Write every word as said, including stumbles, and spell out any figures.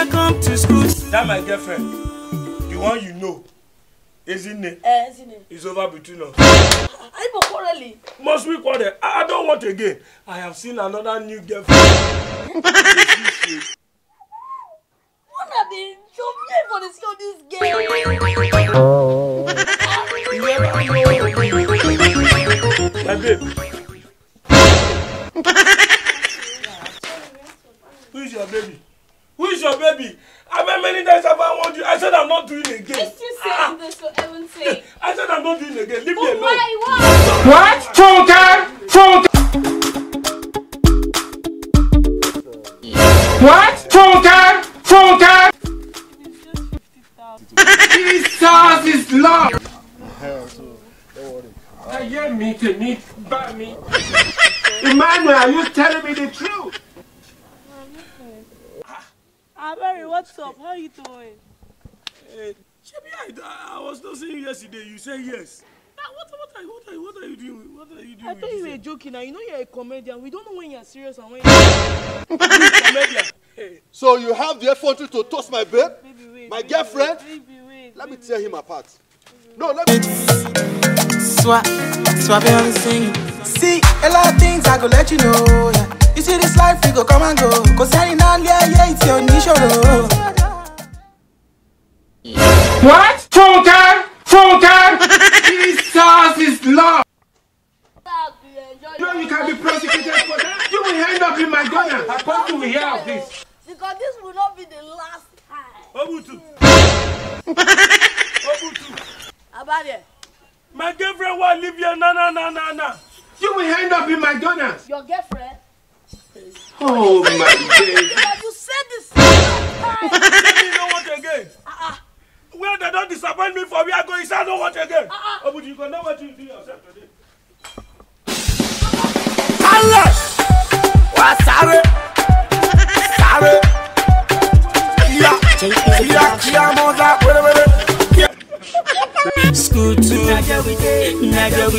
Come to school. That my girlfriend, the one you know, Ezinne, Eh, Ezinne. Is over between us. Are you quarreling? Must we quarrel? I, I don't want again. I have seen another new girlfriend. Una dey chop me for the sake of this girl. My babe. Who is your baby? Who is your baby? How many times have I warned you? I said I'm not doing again. This you say Ah, this to everything. I said I'm not doing again. Leave me But alone. Why? What? What? Funke! Funke! What? Funke! Funke! It's just fifty thousand. Jesus is Lord! Ayé mi, tèmi bá mi. Emmanuel, are you telling me the truth? Aberi, what's up? How you doing? Eh, Shebi, I, I was not saying yesterday. You say yes. Now, what, what are you, what are you, what are you doing? What are you doing I with thought you this were thing? Joking. Now you know you're a comedian. We don't know when you're serious and when you're Comedian. Hey. So you have the effrontery to toast my babe, Baby, wait, my baby, girlfriend? Wait, baby, wait, Let me baby, tear him wait. Apart. No, let me. Swa, Swabe on the singing. See, a lot of things I go let you know. Yeah. You see this life, we go come and go. Cause any now, yeah, yeah, it's your niche. What? Funke! Funke! Jesus is Lord! You know you can be prosecuted for that. You will end up in my gunners. I thought you will hear of this. Because this will not be the last time. Obutu. Obutu. Abade. My girlfriend will leave here. Na, na, na, na, na. You will end up in my gunners. Your girlfriend? Oh my days. But you said this last time. Tell me you don't want again. Uh-uh. Where they don't disappoint me for where I go, you say I don't want again. Uh-uh. Obutu, you go know what you do yourself today. Alẹ́! Wá sáré! Sáré! Kíá! Kíá, kíá, mọ́tà, wẹ́rẹ́wẹ́rẹ́! Kíá! School two. Na there we dey, na there we